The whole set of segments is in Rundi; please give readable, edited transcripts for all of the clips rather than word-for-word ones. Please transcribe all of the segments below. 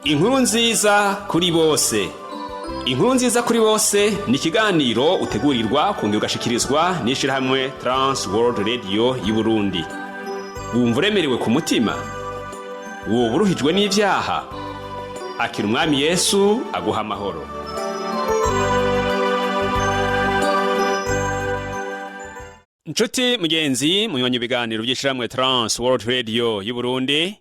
Inkuru nziza kuri bose. Inkuru nziza kuri bose ni ikiganiro utegurirwa kongera ugashikirizwa n'ishirahamwe Trans World Radio y'Uburundi. Wumva uremerewe ku mutima? Woba uruhijwe n'ivyaha? Akira Umwami Yesu aguha amahoro. Nshuti mugenzi munywanyi ibiganiro by'ishirahamwe Trans World Radio y'Uburundi,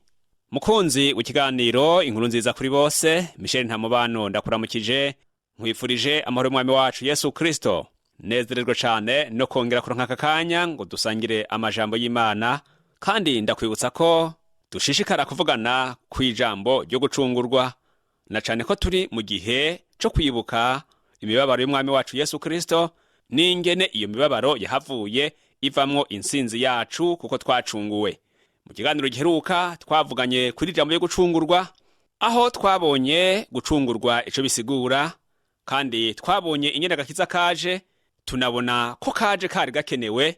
mukunzi w'ikiganiro Inkuru nziza kuri bose, Michel Ntamubano ndakuramukije, nkwifurije amahoro y'Umwami wacu Yesu Kristo. Nezerejwe cane no kongera kuronka aka kanya ngo dusangire amajambo y'Imana, kandi ndakwibutsa ko dushishikara kuvugana kw'ijambo ryo gucungurwa, na cane ko turi mu gihe co kwibuka imibabaro y'Umwami wacu Yesu Kristo n'ingene iyo mibabaro yahavuye ivamwo intsinzi yacu kuko twacunguwe. Mu kiganiro giheruka twavuganye kuri ijambo ryo gucungurwa, aho twabonye gucungurwa ico bisigura, kandi twabonye ingene agakiza kaje, tunabona ko kaje kari gakenewe,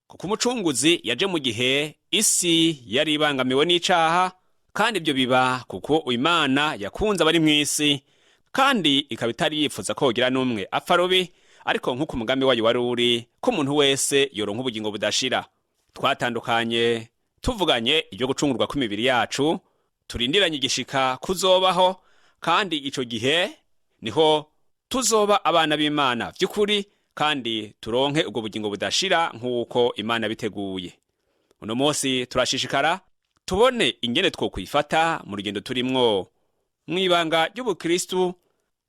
kuko umucunguzi yaje mu gihe isi yari ibangamiwe n'icaha, kandi ibyo biba kuko Imana yakunze abari mw'isi, kandi ikaba itari yifuza ko hogira n'umwe apfa rubi, ariko nk'uko umugambi wayo wari uri ko umuntu wese yoronka ubugingo budashira. Twatandukanye tuvuganye ibyo gucungurwa kw'imibiri yacu, turindiranye igishika kuzobaho, kandi ico gihe niho tuzoba abana b'Imana vy'ukuri, kandi turonke ubwo bugingo budashira nk'uko Imana biteguye. Uno munsi turashishikara tubone ingene twokwifata mu rugendo turimwo mw'ibanga ry'ubukristu,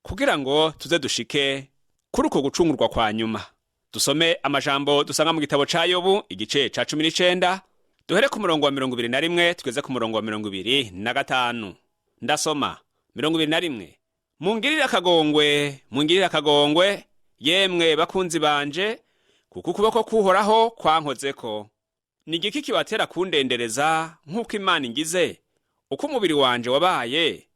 kugira ngo tuze dushike kuri uko gucungurwa kwa nyuma. Dusome amajambo dusanga mu gitabo ca Yobu igice ca 19, duhere ku murongo wa 21 tugeze ku murongo wa 25. Ndasoma 21: mungirire akagongwe, mungirire akagongwe, yemwe bakunzi banje, kuko ukuboko k'Uhoraho kwankozeko. Ni igiki kibatera kundendereza nk'uko Imana ingize? Uko umubiri wanje wabaye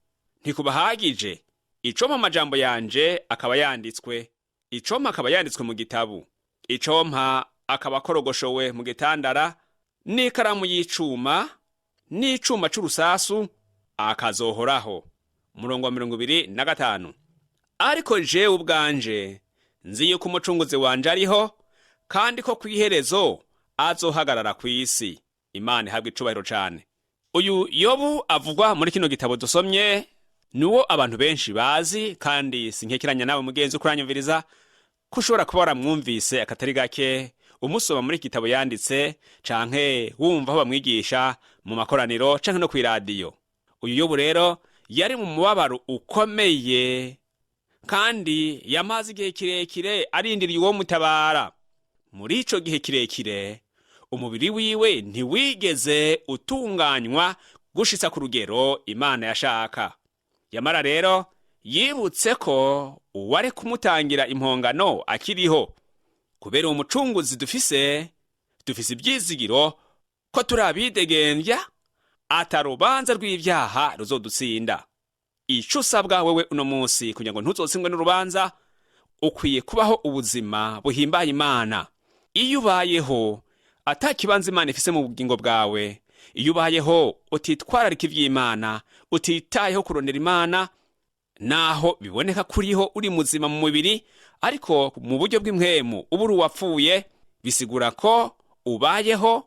ntikubahagije? Icompa amajambo yanje akaba yanditswe, icompa akaba yanditswe mu gitabu, icompa akaba akorogoshowe mu gitandara n'ikaramu y'icuma n'icuma c'urusasu, akazohoraho. Umurongo wa 25: ariko jewe ubwanje nzi yuko umucunguzi wanje ariho, kandi ko kw'iherezo azohagarara kw'isi. Imana ihabwa icubahiro cane. Uyu Yobu avugwa muri kino gitabo dusomye niwo abantu benshi bazi, kandi sinkekeranya nawe mugenzi ukuranyumviriza ko ushobora kuba waramwumvise akatari gake umusoma muri iki gitabo yanditse, canke wumva aho bamwigisha mu makoraniro canke no kw'iradiyo. Uyu Yobu rero yari mu mubabaro ukomeye, kandi yamaze igihe kirekire arindiriye uwo mutabara. Muri ico gihe kirekire umubiri wiwe ntiwigeze utunganywa gushitsa ku rugero Imana yashaka. Yamara rero yibutse ko uwari kumutangira impongano akiriho. Kubera uwo mucunguzi dufise, dufise ivyizigiro ko turi abidegemvya, ata rubanza rw'ivyaha ruzodutsinda. Ico usabwa wewe uno munsi kugira ngo ntuzotsindwe n'urubanza, ukwiye kubaho ubuzima buhimbaye Imana. Iyo ubayeho ata kibanza Imana ifise mu bugingo bwawe, iyo ubayeho utitwararika ivy'Imana, utitayeho kurondera Imana, naho biboneka kuriho uri muzima mu mubiri, ariko mu buryo bw'impwemu uba uri uwapfuye, bisigura ko ubayeho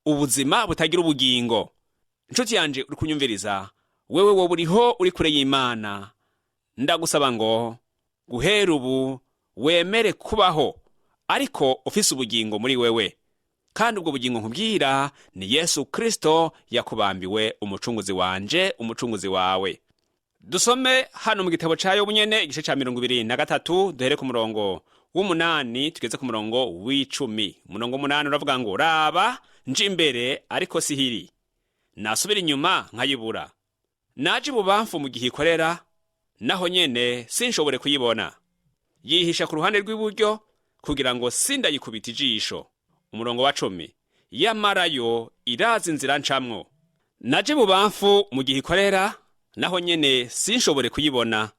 ubuzima butagira ubugingo. Inshuti yanje uri kunyumviriza, wewe wowe uriho uri kure y'Imana, ndagusaba ngo guhera ubu wemere kubaho ariko ufise ubugingo muri wewe, kandi ubwo bugingo nkubwira ni Yesu Kristo yakubambiwe, umucunguzi wanje, umucunguzi wawe. Dusome hano mu gitabo ca Yobu nyene igice ca 23, duhere ku murongo w'8 tugeze ku murongo w'10. Umurongo w'8 uravuga ngo: raba nje imbere ariko sihiri, nasubira inyuma nkayibura, naje ibubamfu mu gihe ikorera, naho nyene sinshobore kuyibona, yihisha ku ruhande rw'iburyo kugira ngo sindayikubita ijisho. Umurongo wa 10: yamara yo irazi inzira ncamwo, naje bubamfu mu gihe ikorera, naho nyene sinshobore kuyibona,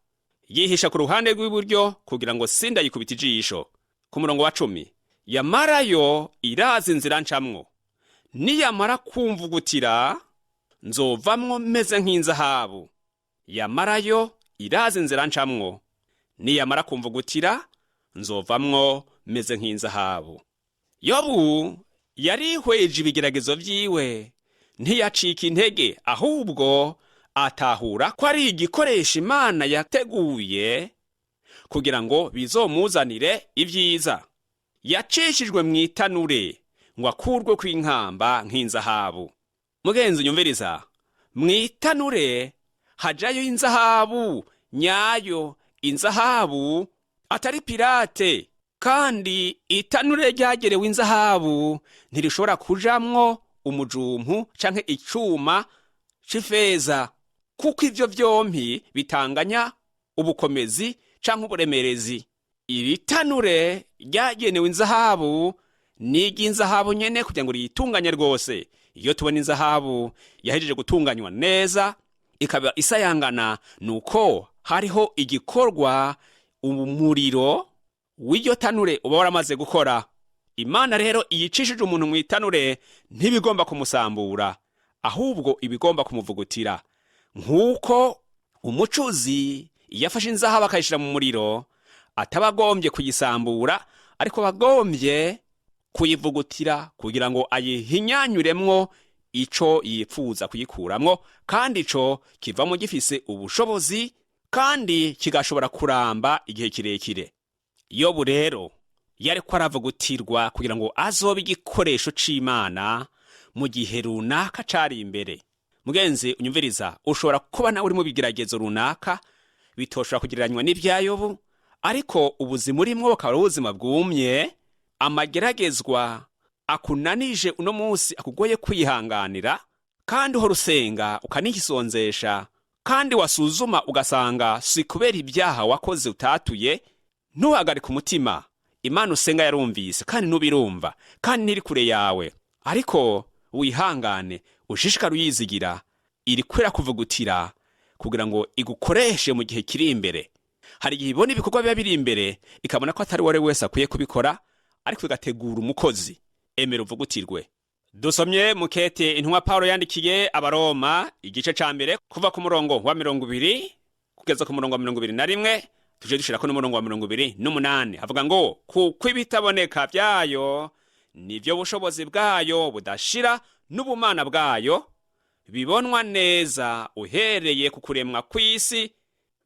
yihisha ku ruhande rw'iburyo kugira ngo sindayikubita ijisho. Ku murongo wa 10: yamara yo irazi inzira ncamwo, niyamara kumvugutira nzovamwo meze nk'inzahabu. Yamarayo irazi inzira ncamwo, niyamara kumvugutira nzovamwo meze nk'inzahabu. Yobu yarihweje ibigeragezo vyiwe, ntiyacika intege, ahubwo atahura ko ari igikoresho Imana yateguye kugira ngo bizomuzanire ibyiza. Yacishijwe mu itanure ngo akurwe kw'inkamba nk'inzahabu. Mugenzi unyumviriza, mu itanure hajayo inzahabu nyayo, inzahabu atari pirate. Kandi itanure ryagerewe inzahabu ntirishobora kujamwo umujumpu canke icuma c'ifeza, kuko ivyo vyompi bitanganya ubukomezi canke uburemerezi. Iri tanure ryagenewe inzahabu ni iry'inzahabu nyene kugira ngo riyitunganye rwose. Iyo tubona inzahabu yahejeje gutunganywa neza ikaba isayangana, nuko hariho igikorwa umuriro w'iryo tanure uba waramaze gukora. Imana rero iyicishije umuntu mu itanure ntibigomba kumusambura, ahubwo ibigomba kumuvugutira. Nk'uko umucuzi iyo afashe inzahabu akayishyira mu muriro ataba agombye kuyisambura, ariko aba agombye kuyivugutira kugira ngo ayihinyanyuremwo ico yipfuza kuyikuramwo, kandi ico kivamo gifise ubushobozi kandi kigashobora kuramba igihe kirekire. Yobu rero yariko aravugutirwa kugira ngo azobe igikoresho c'Imana mu gihe runaka cari imbere. Mugenzi unyumviriza, ushobora kuba nawe uri mu bigeragezo runaka bitoshobora kugereranywa n'ibya Yobu, ariko ubuzima urimwo bukaba ari ubuzima bwumye. Amageragezwa akunanije uno munsi akugoye kwihanganira, kandi uhora usenga ukanihisonzesha, kandi wasuzuma ugasanga si kubera ibyaha wakoze utatuye. Ntuhagarike umutima. Imana usenga yarumvise kandi n'ubirumva kandi ntiri kure yawe, ariko wihangane, ushishikare uyizigira. Iriko irakuvugutira kugira ngo igukoreshe mu gihe kiri imbere. Hari igihe ibona ibikorwa biba biri imbere ikabona ko atari uwari wese akwiye kubikora, ariko igategura umukozi. Emera uvugutirwe. Dusomye mukete intumwa Pawulo yandikiye Abaroma, igice ca mbere, kuva ku murongo wa 20 kugeza ku murongo wa 21, tuje dushirako n'umurongo wa 28. Havuga ngo: kuko ibitaboneka vyayo, nivyo bushobozi bwayo budashira n'ubumana bwayo, bibonwa neza uhereye ku kuremwa kw'isi,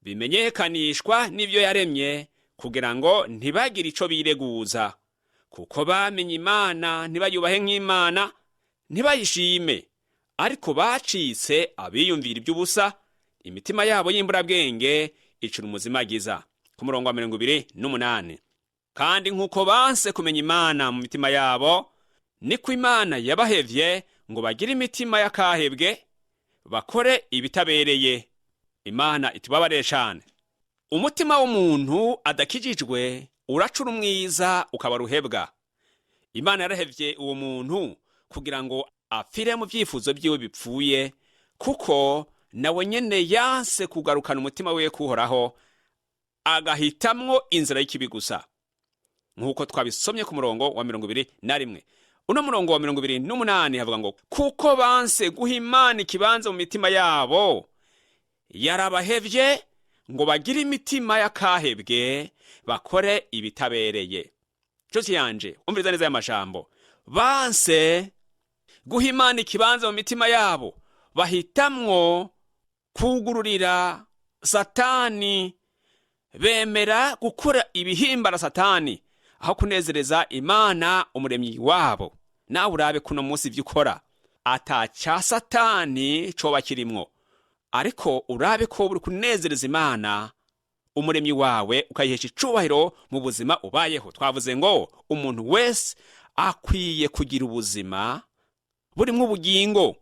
bimenyekanishwa n'ivyo yaremye, kugira ngo ntibagire ico bireguza. Kuko bamenye Imana ntibayubahe nk'Imana, ntibayishime, ariko bacitse abiyumvira iby'ubusa, imitima yabo y'imburabwenge icura umuzimagiza. Ku murongo wa 28: kandi nk'uko banse kumenya Imana mu mitima yabo, niko Imana yabahevye ngo bagire imitima y'akahebwe, bakore ibitabereye. Imana itubabarire cane. Umutima w'umuntu adakijijwe uracura umwiza ukaba ruhebwa. Imana yarahevye uwo muntu kugira ngo apfire mu vyifuzo vyiwe bipfuye, kuko nawe nyene yanse kugarukana umutima wiwe kuhoraho, agahitamwo inzira y'ikibi gusa, nk'uko twabisomye ku murongo wa 21. Uno murongo wa 28 havuga ngo: kuko banse guha Imana ikibanza mu mitima yabo, yarabahevye ngo bagire imitima y'akahebwe, bakore ibitabereye. Nshuti yanje, umviriza neza aya majambo: banse guha Imana ikibanza mu mitima yabo, bahitamwo kugururira Satani, bemera gukora ibihimbara Satani aho kunezereza Imana umuremyi wabo. Nawe urabe kuno munsi ivyo ukora ata ca Satani coba kirimwo, ariko urabe ko uri kunezereza Imana umuremyi wawe, ukayihesha icubahiro mu buzima ubayeho. Twavuze ngo umuntu wese akwiye kugira ubuzima burimwo ubugingo.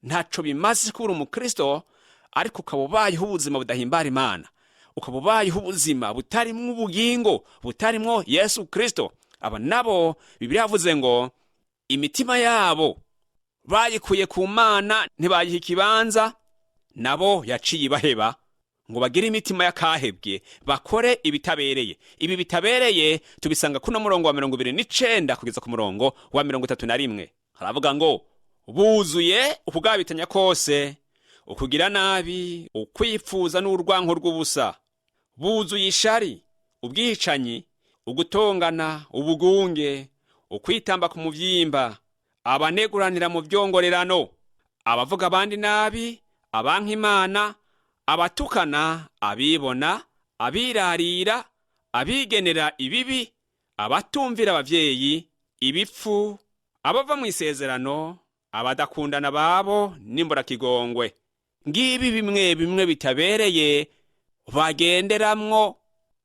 Ntaco bimaze kuba uri umukristo ariko ukaba ubayeho ubuzima budahimbara Imana, ukaba ubayeho ubuzima butarimwo ubugingo, butarimwo Yesu Kristo. Aba nabo Bibiliya yavuze ngo imitima yabo bayikuye ku Mana, ntibayiha ikibanza, nabo yaciye ibaheba ngo bagire imitima y'akahebwe, bakore ibitabereye. Ibi bitabereye tubisanga kuno murongo wa 29 kugeza ku murongo wa 31. Haravuga ngo: buzuye ukugabitanya kose, Ukugira nabi, ukwipfuza n'urwanko rw'ubusa, buzuye ishari, ubwicanyi, ugutongana, ubugunge, ukwitamba ku muvyimba, abaneguranira mu vyongorerano, abavuga abandi nabi, abanka Imana, abatukana, abibona, abirarira, abigenera ibibi, abatumvira abavyeyi, ibipfu, abava mu isezerano, abadakundana babo n'imburakigongwe. Ngibi bimwe bimwe bitabereye bagenderamwo,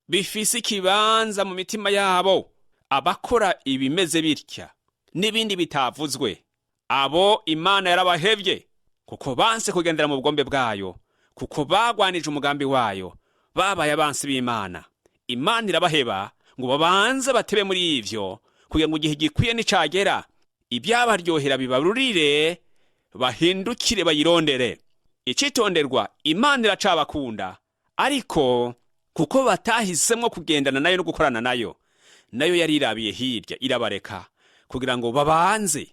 bifise ikibanza mu mitima yabo. Abakora ibimeze bitya n'ibindi bitavuzwe, abo Imana yarabahevye, kuko banse kugendera mu bugombe bwayo, kuko bagwanije umugambi wayo, babaye abansi b'Imana. Imana irabaheba ngo babanze batebe muri ivyo, kugira ngo igihe gikwiye nicagera ibyabaryohera bibarurire, bahindukire bayirondere. Icitonderwa, Imana iracabakunda, ariko kuko batahisemwo kugendana nayo no gukorana nayo, nayo yarirabiye hirya irabareka, kugira ngo babanze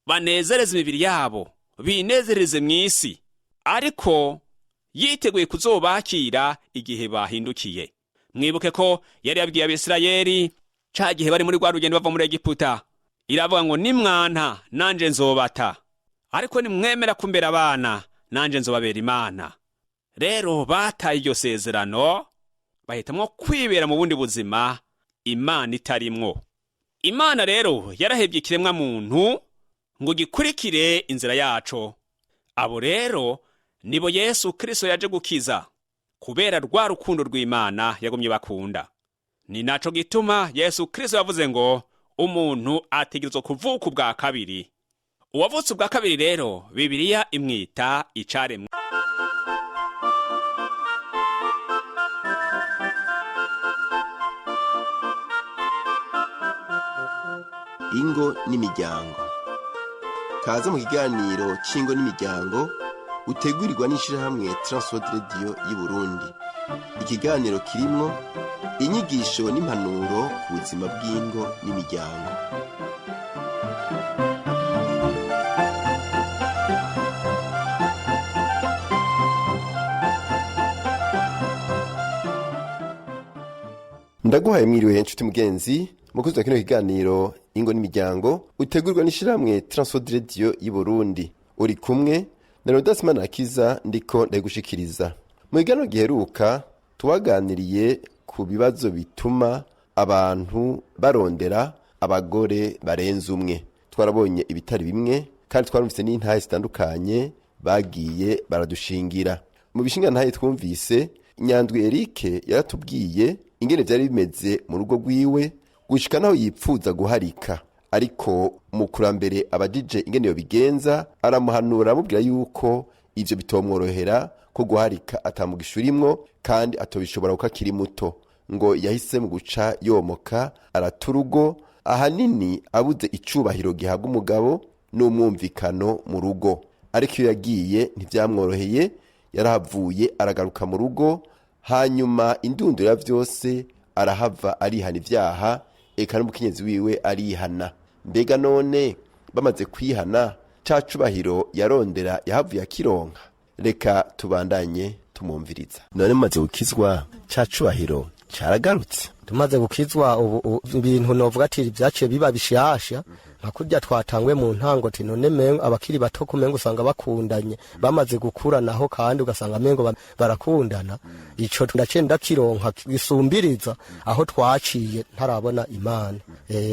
banezereze imibiri yabo, binezereze mw'isi, ariko yiteguye kuzobakira igihe bahindukiye. Mwibuke ko yari yabwiye Abisirayeli ca gihe bari muri rwa rugendo bava muri Egiputa, iravuga ngo: nimwanta nanje nzobata, ariko nimwemera kumbera abana nanje nzobabera Imana. Rero bataye iryo sezerano, bahitamwo kwibera mu bundi buzima Imana itarimwo. Imana rero yarahevye ikiremwa muntu ngo gikurikire inzira yaco. Abo rero nibo Yesu Kristo yaje gukiza, kubera rwa rukundo rw'Imana yagumye bakunda. Ni naco gituma Yesu Kristo yavuze ngo umuntu ategerezwa kuvuka ubwa kabiri. Uwavutse ubwa kabiri rero, Bibiliya imwita icaremwe. Ingo n'imiryango. Kaze mu kiganiro c'ingo n'imiryango utegurirwa n'ishirahamwe Transworld Radio y'Uburundi. Ikiganiro kirimwo inyigisho n'impanuro ku buzima bw'ingo n'imiryango. Ndaguhaye mwiriwe nshuti mugenzi mukuzi wa kino kiganiro ingo n'imiryango utegurirwa n'ishirahamwe Transworld Radio y'Uburundi. Uri kumwe na Rodas Manakiza, ndiko ndagushikiriza. Mu kiganiro giheruka tuwaganiriye ku bibazo bituma abantu barondera abagore barenze umwe. Twarabonye ibitari bimwe kandi twarumvise n'intahe zitandukanye bagiye baradushingira. Mu bishinga ntahe twumvise, Nyandwi Eric yaratubwiye ingene vyari bimeze mu rugo rwiwe gushika naho yipfuza guharika, ariko umukurambere abajije ingene yobigenza aramuhanura, aramubwira yuko ivyo bitomworohera, ko guharika atamugisha urimwo kandi atobishobora kuko akiri muto. Ngo yahise mu guca yomoka arata urugo, ahanini abuze icubahiro gihabwa umugabo n'umwumvikano mu rugo. Ariko iyo yagiye ntivyamworoheye, yarahavuye aragaruka mu rugo, hanyuma indunduro ya vyose arahava arihana ivyaha, eka n'umukenyezi wiwe arihana. Mbega none bamaze kwihana, ca cubahiro yarondera yahavuye akironka? Reka tubandanye tumwumviriza. None mumaze gukizwa, ca cubahiro caragarutse? Tumaze gukizwa ubu ibintu novuga ati vyaciye biba bishasha, nka kurya twatangwe mu ntango ati none mengo abakiri bato kumengo usanga bakundanye, bamaze gukura naho kandi ugasanga mengo barakundana. Ico ndaciye ndakironka gisumbiriza aho twaciye ntarabona Imana.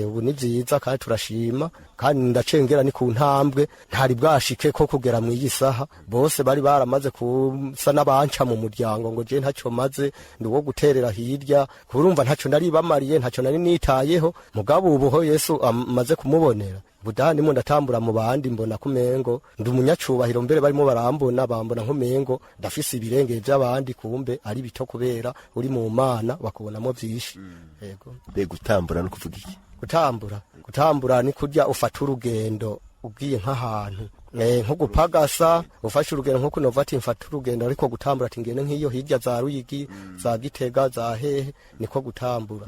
Ubu ni vyiza kandi turashima, kandi ndacengera ni ku ntambwe ntari bwashike ko kugera mu iyi saha. Bose bari baramaze kusa n'abanca mu muryango ngo je ntaco maze, ndi uwo guterera hirya, kurumva ntaco nari bamariye, ntaco nari nitayeho. Mugabo ubuho Yesu amaze kumubonera budani ndimo ndatambura mu bandi, mbona kumengo ndi umunyacubahiro, mbere barimo barambona bambona nkumengo ndafise ibirenge vy'abandi, kumbe ari bito, kubera uri mu Mana bakubonamo vyinshi. Yego. Mbega gutambura no kuvuga iki? Gutambura ni kurya ufata urugendo ugiye nk'ahantu nko gupagasa, ufashe urugendo nko kunova ati mfata urugendo, ariko gutambura ati ngende nk'iyo hirya za Ruyigi, za Gitega, za hehe, niko gutambura.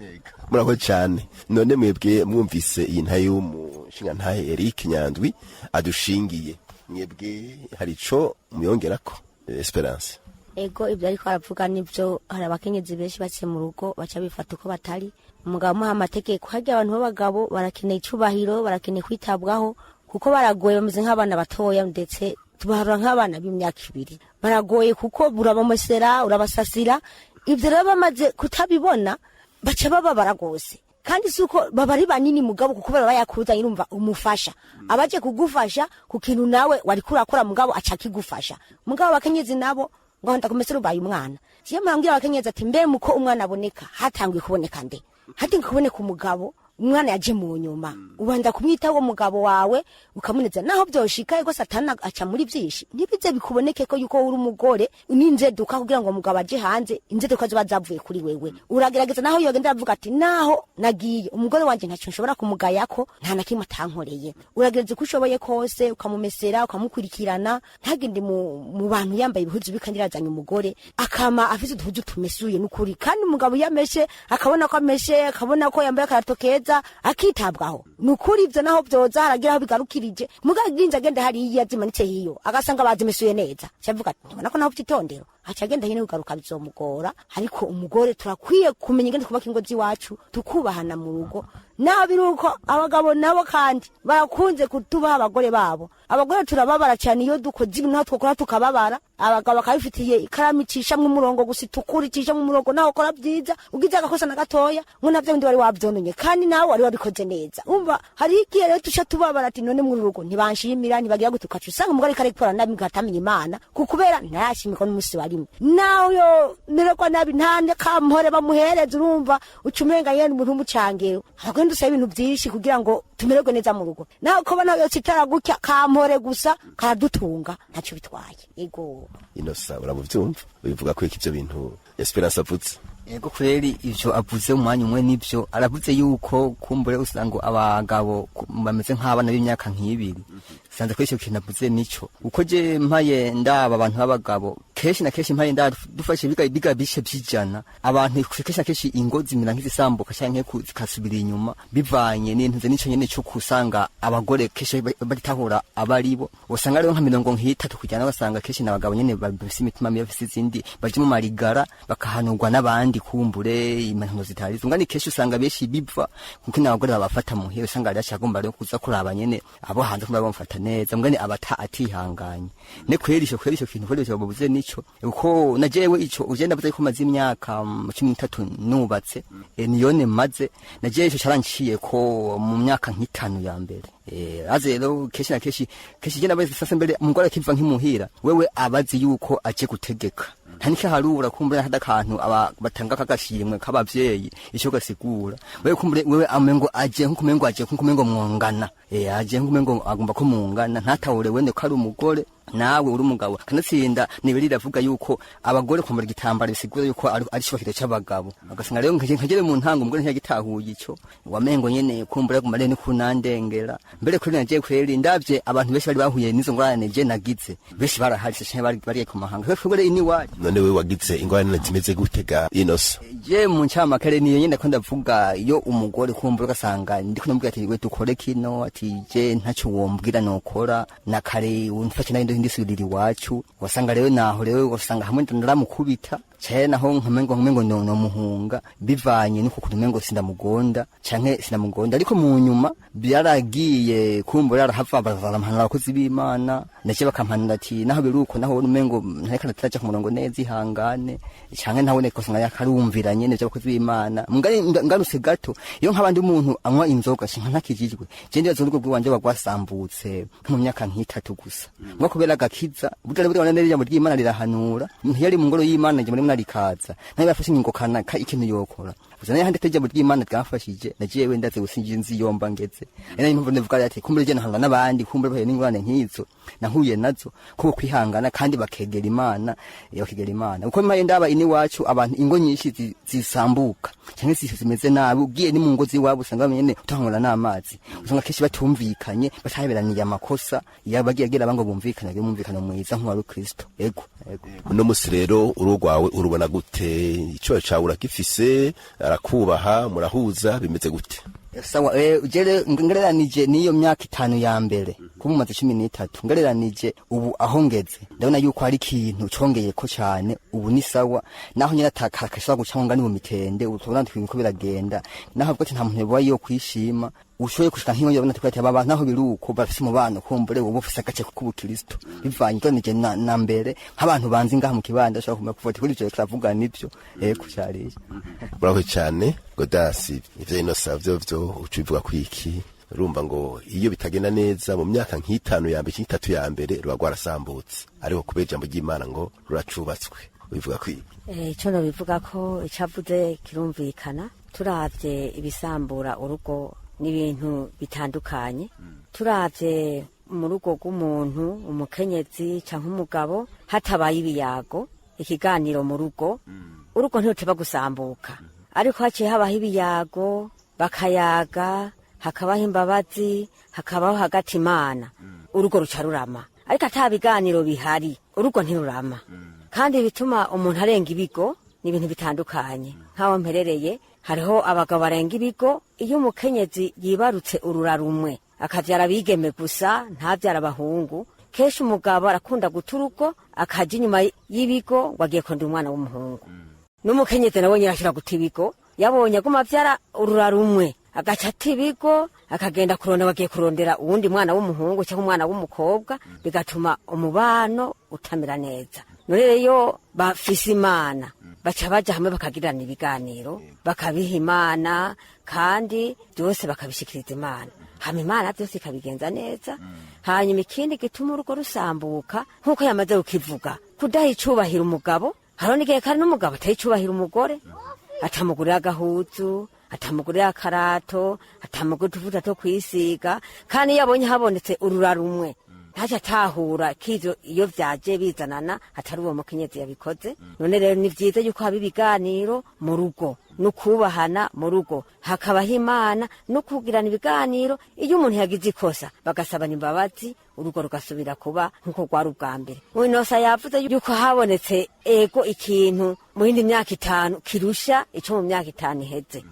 Murakoze cyane. None mwebwe mwumvise iyi ntahe y'umushingantahe Eric Nyandwi adushingiye, mwebwe hari ico muyongerako? Esperance. Ego, ibyo ariko aravuga nibyo. Hari abakenyezi benshi baciye mu rugo baca bifata uko batari. Umugabo amuha amategeko. Harya abantu b'abagabo barakeneye icubahiro, barakeneye kwitabwaho, kuko baragoye, bameze nk'abana batoya, ndetse tubaharura nk'abana b'imyaka 2. Baragoye kuko urabamesera, urabasasira. Ibyo rero bamaze kutabibona baca bababara rwose. Kandi si uko baba ari banini mugabo, kuko baba bayakuzanye, urumva umufasha abaje kugufasha ku kintu nawe wariko urakora, mugabo aca akigufasha. Mugabo abakenyezi nabo ngo ndakumesera ubaye umwana. Jewe murambwira abakenyezi ati mbe muko umwana aboneka hatanguye kuboneka nde? Hatanguye kuboneka umugabo, umwana yaje mu nyuma. Ubanza kumwitaho uwo mugabo wawe, ukamuneza naho byoshika. Ego, Satani aca muri byinshi, ntibize bikuboneke ko yuko uri umugore n'inzeduka kugira ngo umugabo aje hanze, inzeduka ziba zavuye kuri wewe. Uragerageza naho yogenda aravuga ati naho nagiye umugore wanje ntacyo nshobora kumugayako, nta na kimwe atankoreye. Uragerageza uko ushoboye kose, ukamumesera, ukamukurikirana, ntagende mu bantu yambaye ibihuzu bikandi yazanye umugore, akama afise uduhuzu tumesuye n'ukuri. Kandi umugabo iyo ameshe, akabona ko ameshe, akabona ko yambaye akarato keza, akitabwaho nukuri. Ivyo naho vyoza haragira aho bigarukirije. Mugabo aginze agenda hariya zimanitse hiyo, agasanga bazimesuye neza, cavuga ati ntibona ko naho vyitondero, aca agenda nyene, kugaruka bizomugora. Ariko umugore turakwiye kumenya ingene twubaka ingo z'iwacu, tukubahana mu rugo. Naho biri uko, abagabo nabo kandi barakunze kutubaha abagore babo. Abagore turababara cyane iyo dukoze ibintu, naho twakora tukababara. Abagabo bakabifitiye ikaramu icishamwo umurongo gusa itukura, icishamwo umurongo. Naho ukora byiza, ugize agakosa na gatoya, ngo navyo bindi wari wavyononye kandi nawe wari wabikoze neza. Umva, hari igihe rero tuca tubabara ati none muri urugo ntibanshimira, ntibagira gute. Ukaca usanga umugore ariko arikora nabi, atamenya Imana kukubera ntayashimirwa n'umunsi wa rimwe. Nawe yo mererwa nabi, nta kampore bamuhereza. Urumva uca umenga nyene umuntu w'umucangero. Abagore dusaba ibintu byinshi kugira ngo tumererwe neza mu rugo. Nawe ko nawe yocitara gutya, kampore gusa karadutunga, ntacyo bitwaye. Ego. Inosa, uramuvyumva, ubivuga ko iki ivyo bintu Esperance avuze? Ego kweri, ivyo avuze umwanya umwe nivyo. Aravuze yuko kumbure usanga abagabo bameze nk'abana b'imyaka nk'ibiri. Sanze ko ico kintu avuze nico, uko je mpaye ndaba abantu b'abagabo kenshi na kenshi, mpaye ndaba dufashe biga bishe vy'ijana, abantu kenshi na kenshi ingo zimera nk'izisambuka canke zikasubira inyuma, bivanye n'intuze nico nyene co kusanga abagore kenshi batahura abaribo. Usanga rero nka 30% basanga kenshi n'abagabo nyene bafise imitima mibi, bafise izindi, baje mu marigara bakahanurwa n'abandi, kumbure impanuro zitari zo. Ngani kenshi usanga benshi biva kuko n'abagore babafata muhira, usanga ari agomba rero kuza kuraba nyene abo hanze kumva bamufata neza, mugani abata atihanganye. Ne kweri ico, kweri ico kintu, kweri ico babuze nico, uko na jewe ico uje ndavuze ko maze imyaka 13 nubatse, niyone maze na jewe ico caranciye ko mu myaka nk'itanu ya mbere. Aze rero kenshi na kenshi kenshi je nabaze sasa mbere umugore akiva nk'imuhira, wewe abazi yuko aje gutegeka, nta n'ikiharura kumbure hada akantu aba batanga kagashimwe k'abavyeyi ico gasigura. Wewe kumbure wewe amengo aje nkumengo aje nkumengo mwongana, aje nkumengo agomba ko mungana, ntatahure wende ko ari umugore nawe uri umugabo. Kanatsinda nibiri iravuga yuko abagore kwambara igitambara bisigura yuko ari icubahiro c'abagabo. Agasanga rero nkagere mu ntango umugore ntiyagitahuye ico, wamengo nyene kumbura guma rero kunandengera mbere kuri naje. Kweri ndavye abantu benshi bari bahuye n'izo ngorane je nagize, benshi baraharise canke bari ku mahanga kweri ini wacu. None we wagize ingorane zimeze gutega, Inosa? Je mu ncyamakare niyo nyene ko ndavuga, iyo umugore kumbura ugasanga ndiko ndamubwira ati we dukore kino, ati je ntacyo wombwira nokora na kare, umfashe nayo ndisubirira iwacu. Wasanga rero naho rero wasanga hamwe ndaramukubita canke naho nkamengo no muhunga, bivanye nuko kuntu umengo sindamugonda canke sinamugonda. Ariko mu nyuma byaragiye kumbura arahava, barampanura abakozi b'Imana ndetse bakampanura ati naho biruko naho umengo ntareka nataraja ku murongo neza, ihangane, canke ntabone ko usanga yakarumvira nyene vy'abakozi b'Imana. Mugari ngarutse gato, iyo nk'abandi umuntu anywa inzoga shinka ntakijijwe, je ndibaza urugo rw'iwanje rwasambutse nko mu myaka nk'itatu gusa ngo kubera agakiza. Burya rero neza ijambo ry'Imana rirahanura. Umuntu yari mu ngoro y'Imana ijambo rimwe rikaza nawe yafashe ingingo kanaka ikintu yokora gusa. Nayo handi ijambo ry'Imana ryamfashije na jewe ndaze gusinjira nzi yomba ngeze. Ari nayo mpamvu ndavuga ati kumbure je nahanga n'abandi kumbure bahuye n'ingorane nk'izo nahuye nazo, ko kwihangana kandi bakegera Imana, bakegera Imana. Uko mpaye ndaba ini wacu abantu ingo nyinshi zisambuka cyangwa se zimeze nabi, ugiye ni mu ngo z'iwabo usanga bamenye utahangura n'amazi, usanga kenshi batumvikanye, bataberaniye amakosa yabagiye agira bango bumvikane, bumvikana mwiza nk'uwa Kristo. Ego, ego. Uno musi rero urugo rwawe urubona gute? Icyo cawe urakifise? Arakubaha? Murahuza? Bimeze gute? Sawa, ujere ngereranije niyo myaka 5 ya mbere. Kuba 13 ngereranije ubu aho ngeze, ndabona yuko hari ikintu congeyeko cane. Ubu ni sawa, naho nyine atakashobora guca ngo ngane mu mitende. Ubu tubona ko biragenda, naho avuga ati nta muntu yoba yo kwishima ushoboye gushika nk'iyo yabona ati aba bantu naho biruko bafise umubano, kumbure ubu bufise agace k'ubukristo bivanye ngereranije na mbere, nk'abantu banzi ngaha mu kibanda bashobora kumenya kuva ati kuri ivyo turavuga nivyo, ego cariye. Murakoze cyane, Godasi. Ivyo Inosa vyo uca ubivuga kwiki? Urumva ngo iyo bitagenda neza mu myaka nk'itanu ya mbere, nk'itatu ya mbere, ruba rwarasambutse, ariko kubera ijambo ry'Imana ngo ruracubatswe. Ubivuga kwiki? Ico nobivuga ko icavuze kirumvikana. Turavye ibisambura urugo n'ibintu bitandukanye. Turavye mu rugo rw'umuntu, umukenyezi canke umugabo, hatabaye ibiyago, ikiganiro mu rugo, urugo ntiruteba gusambuka. Ariko haciye habaho ibiyago, bakayaga, hakabaho imbabazi, hakabaho hagati Imana, urugo ruca rurama. Ariko ata biganiro bihari, urugo ntirurama. Kandi bituma umuntu arenga ibigo ni ibintu bitandukanye. Nk'aho mperereye, hariho abagabo barenga ibigo iyo umukenyezi yibarutse urura rumwe, akavyara abigeme gusa, ntavyara abahungu. Kenshi umugabo arakunda guta urugo, akaja inyuma y'ibigo ngo agiye kurondera umwana w'umuhungu. N'umukenyezi nawe nyine arashobora guta ibigo, yabonye aguma avyara urura rumwe, agaca ata ibigo, akagenda kurondera, bagiye kurondera uwundi mwana w'umuhungu cyangwa umwana w'umukobwa, bigatuma umubano utamera neza. None rero bafise Imana, baca baja hamwe, bakagirana ibiganiro, bakabiha Imana, kandi byose bakabishikiriza Imana, hama Imana byose ikabigenza neza. Hanyuma ikindi gituma urugo rusambuka, nk'uko yamaze kukivuga, kudaha icubahiro umugabo. Hariho n'igihe kandi n'umugabo ataha icubahiro umugore, atamugurira agahuzu, atamugurira akarato, atamugurira utuvuta two kwisiga. Kandi iyo abonye habonetse urura rumwe, ntaco atahura k'ivyo iyo vyaje bizanana atari uwo mukenyezi yabikoze. None rero ni vyiza yuko haba ibiganiro mu rugo, no kubahana mu rugo, hakabaho Imana no kugirana ibiganiro. Iyo umuntu yagize ikosa, bagasabana imbabazi, urugo rugasubira kuba nk'uko rwari ubwa mbere. Winosa yavuze yuko habonetse ego ikintu mu yindi myaka 5 kirusha ico mu myaka 5 iheze.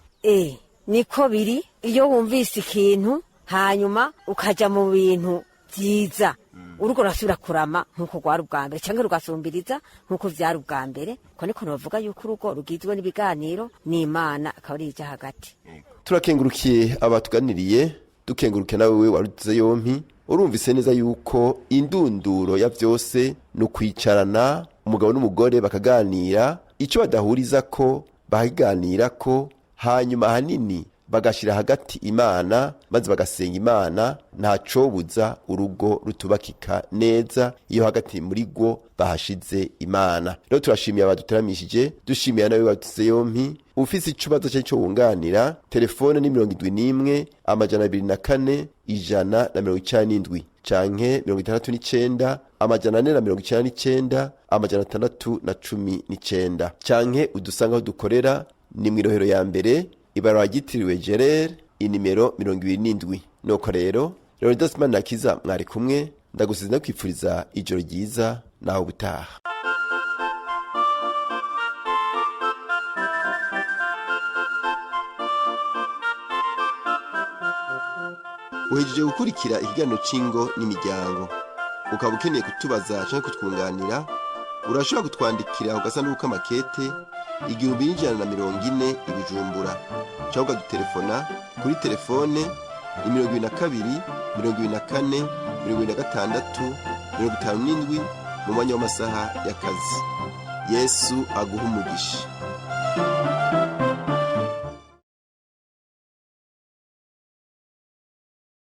Niko biri. Iyo wumvise ikintu, hanyuma ukaja mu bintu vyiza, urugo rurasubira kurama nk'uko rwari ubwa mbere, canke rugasumbiriza nk'uko vyari ubwa mbere. Ko niko novuga yuko urugo rugizwe n'ibiganiro n'Imana akaba ari ija hagati. Turakengurukiye abatuganiriye, dukengurukiye nawe warugize yompi. Urumvise neza yuko indunduro ya vyose ni ukwicarana umugabo n'umugore bakaganira, icyo badahuriza ko bakaganira ko, hanyuma ahanini bagashira hagati Imana, maze bagasenga Imana. Ntacobuza urugo rutubakika neza iyo hagati muri rwo bahashize Imana. Rero turashimiye abaduteramishije, dushimiye nawe badutse yompi. Ufise ikibazo cye cyo wunganira, telefone ni 71 204 197 canke 69 499 619, canke udusanga aho dukorera ni mw'irohero ya mbere, ibarabara ryitiriwe Gerere, inimero 27. Nuko rero Leonidas Manirakiza mwari kumwe, ndagusize ndakwifuriza ijoro ryiza, naho ubutaha. Uhejeje gukurikira ikiganiro c'ingo n'imiryango. Ukaba ukeneye kutubaza canke kutwunganira, urashobora kutwandikira ku gasanduku k'amakete 1140 i Bujumbura, cyangwa ukadutelefona kuri telefone ni 22 24 26 57 mu mwanya w'amasaha y'akazi. Yesu aguha umugisha.